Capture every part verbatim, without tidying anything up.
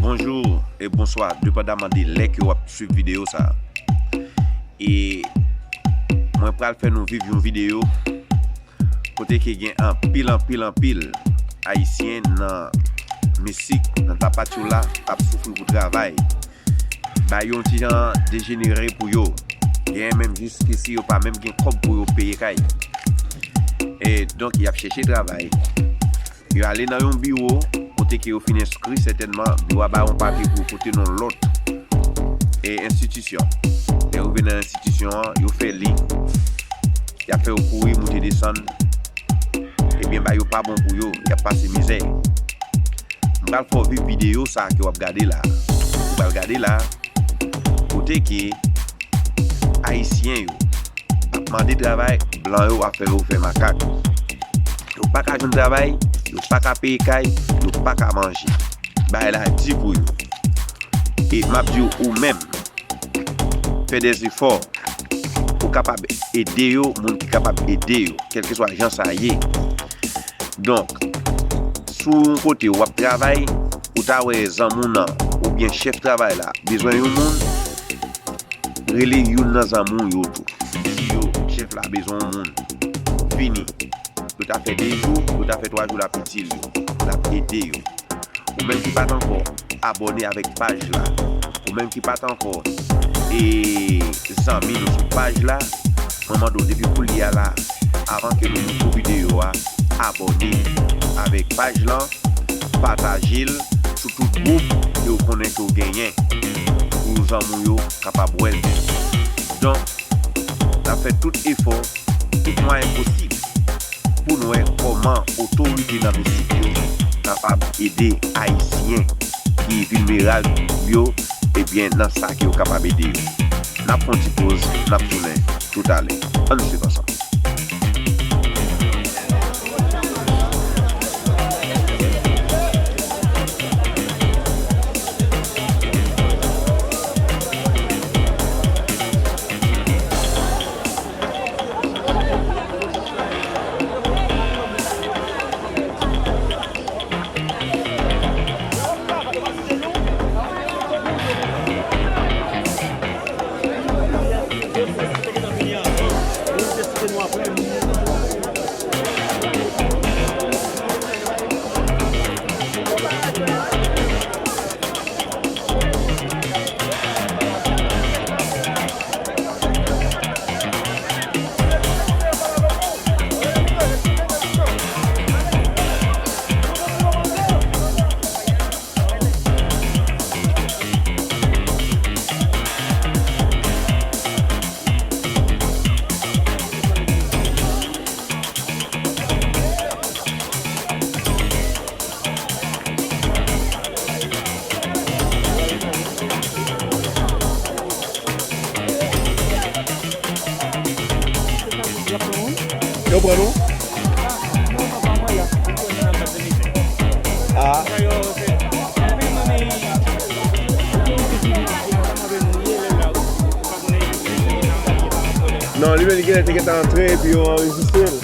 Bonjou e bonswa, depandaman de lè ke w ap swiv videyo sa a. E mwen pral fè nou viv yon videyo kote ke gen anpil, anpil, anpil Ayisyen nan Meksik, nan Tapatiola, k ap soufri pou travay. Bagay yo yon ti jan dejenere pou yo. Genyen menm jiskisi yo pa menm gen kòb pou yo peye kay. E donk, y ap chèche travay. Yo ale nan yon biwo, kote ke yo fin enskri, sètènman, biwo a ba yo yon papye pou yo pote nan lòt, e, enstitisyon. Lè yo rive nan enstitisyon an, yo fè li. Y ap fè yo kouri, moute, desann. Ebyen, bagay yo pa bon pou yo, y ap pase mizè. M pral fè w viv videyo sa a ke w ap gade la. Ou pral gade la, kote ke Ayisyen yo ap mande travay, blan yo ap fè yo fè makak. Yo pa ka jwenn travay, yo pa ka peye kay, yo pa ka manje. Bagay la di pou yo. E m ap di w, ou menm, fè dèzefò pou w kapab ede yo, moun ki kapab ede yo, kèlkeswa jan sa ye. Donk, si w yon kote w ap travay, ou ta wè zanmi w nan, oubyen chèf travay la bezwen yon moun, rele youn nan zanmi w yo tou. Di yo, chèf la bezwen yon moun. Fini. Yo ta fè de jou, yo ta fè twa jou, l ap itil yo, l ap ede yo. Ou menm ki pa t ankò abòne avèk paj la, ou menm ki pa t ankò, e, zanmi nou sou paj la, mwen mande w depi koulye a la, avan ke nou moute videyo a, abòne avèk paj lan, pataje l sou tout gwoup ke w konnen ke w genyen, pou zanmi w yo kapab wè l. Donk, n ap fè tout efò, tout mwayen posib, pou n wè kòman otorite nan Meksik yo kapab ede Ayisyen ki vilnerab yo, ebyen, nan sa ke yo kapab ede yo. N ap fè yon ti poz, n ap tounen toutalè. Ann swiv ansanm. Yo pran nou? Ah. Non, li menm li genlè te gentan antre epi yo anrejistre l.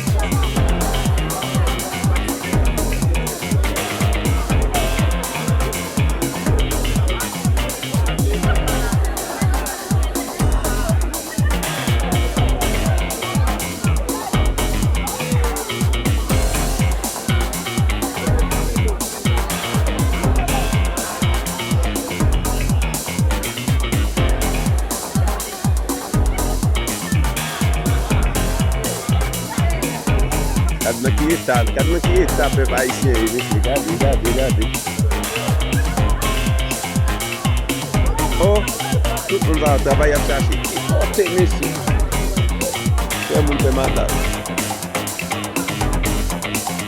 Gad nan ki eta, gad nan ki eta pèp ayisyen ye, mesye. Gade, gade, gade. Oh, tout moun sa ap travay, ap chache. Ki kote, mesye? Fè moun fè mataj.